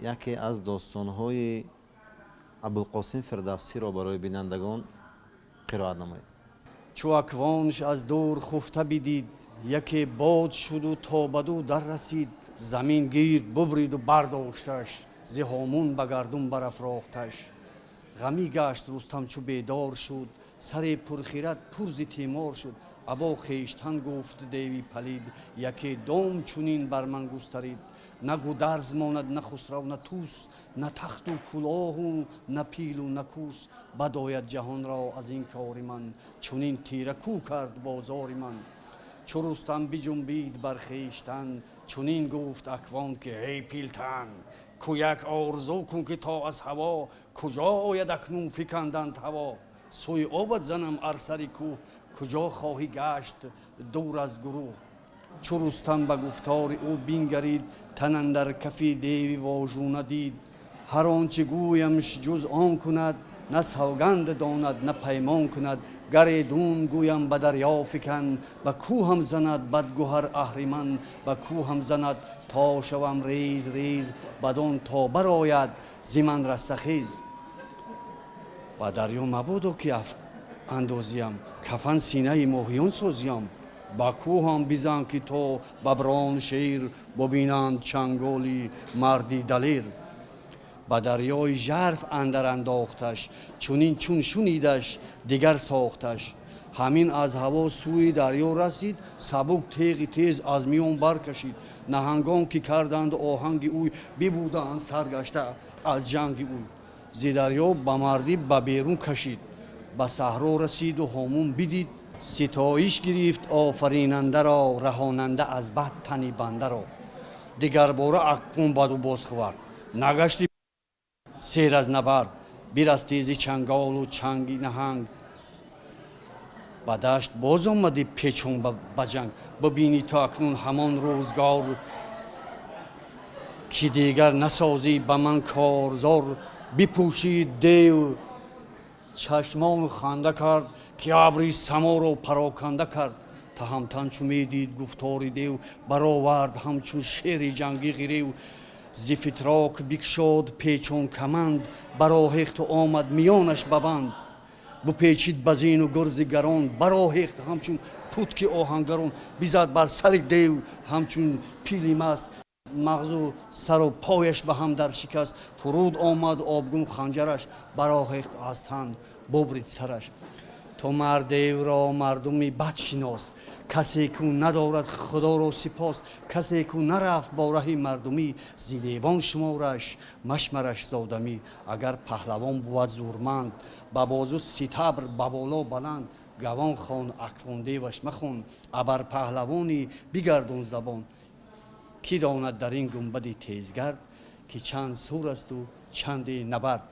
Яке аз достонҳои Абулқосим Фирдавсиро барои бинандагон қироат намоед. Чу аквонш аз дур хуфта бидид, яке бод шуду то баду дар расид, замин гирд бубриду бардошташ, зи ҳомун ба гардун барафрохташ. Ғамӣ гашт Рустам чу бедор шуд, саре пурхирад пур зи тимор шуд. Або хештан гуфт деви палид, яке дом чунин бар ман густарид. На гударз монад, на хусрав, на тӯс, на тахту кулоҳу на пилу на кӯс. Бадояд ҷаҳонро аз ин кори ман, чунин тира кӯ кард бозори ман. Чу Рустам биҷунбид бар хештан, чунин гуфт аквон ки эй пилтан, ку як орзу кун ки то аз ҳаво, куҷо ояд акнун фиканданд ҳаво. Сӯи обад занам ар сари кӯҳ, куҷо хоҳӣ гашт дур аз гурӯҳ. Чу Рустам ба гуфтори ӯ бингарид, тан андар кафи деви вожуна дид. Ҳар он чи гӯямш ҷуз он кунад, на савганд донад, на паймон кунад. Гаре дун гӯям ба дарё фикан, ба кӯҳам занад бадгӯҳар аҳриман. Ба кӯҳам занад то шавам рез рез, бадон то барояд зи ман растахез. Ба дарё мабодо ки андозиям, кафан синаи моҳиён созиям. Ба кӯҳам бизан ки то баброн шер бубинанд чанголи марди далер. Ба дарёи жарф андар андохташ, чунин чун шунидаш дигар сохташ. Ҳамин аз ҳаво сӯи дарё расид, сабук теғи тез аз миён баркашид. Наҳангон ки карданд оҳанги ӯй, бибуданд саргашта аз ҷанги ӯй. Зи дарё ба мардӣ ба берун кашид, ба саҳро расиду ҳомун бидид. Ситоиш гирифт офаринандаро, раҳонанда аз бад тани бандаро. Дигарбора акнун баду боз хӯрд, нагашти сер аз набард. Бирасти зи чанголу чанги наҳанг, ба дашт боз омадӣ печон ба ҷанг. Бибинӣ то акнун ҳамон рӯзгор, ки дигар насозӣ ба ман корзор. Бипӯшид дев чашмону ханда кард, ки абри саморо пароканда кард. Таҳамтан чу медид гуфтори дев, баровард ҳамчун шери ҷангӣ ғирев. Зи фитрок бикшод печон каманд, бароҳехту омад миёнаш ба банд. Бупечид ба зину гурзи гарон, бароҳехт ҳамчун путки оҳангарон. Бизад бар сари дев ҳамчун пили маст, мағзу сару пояш ба ҳам дар шикаст. Фуруд омад обгун ханҷараш, бароҳехт аз тан бубрид сараш. То мардевро мардуми бад шинос, касе ку надорад худоро сипос. Касе ку нарафт бо раҳи мардумӣ, зи девон шумораш машмараш зодамӣ. Агар паҳлавон бувад зурманд, ба бозу ситабр ба боло баланд. Гавон хон аквон деваш махон, абар паҳлавонӣ бигардон забон. Кӣ донад дар ин гунбади тезгард, ки чанд сур асту чанде набард.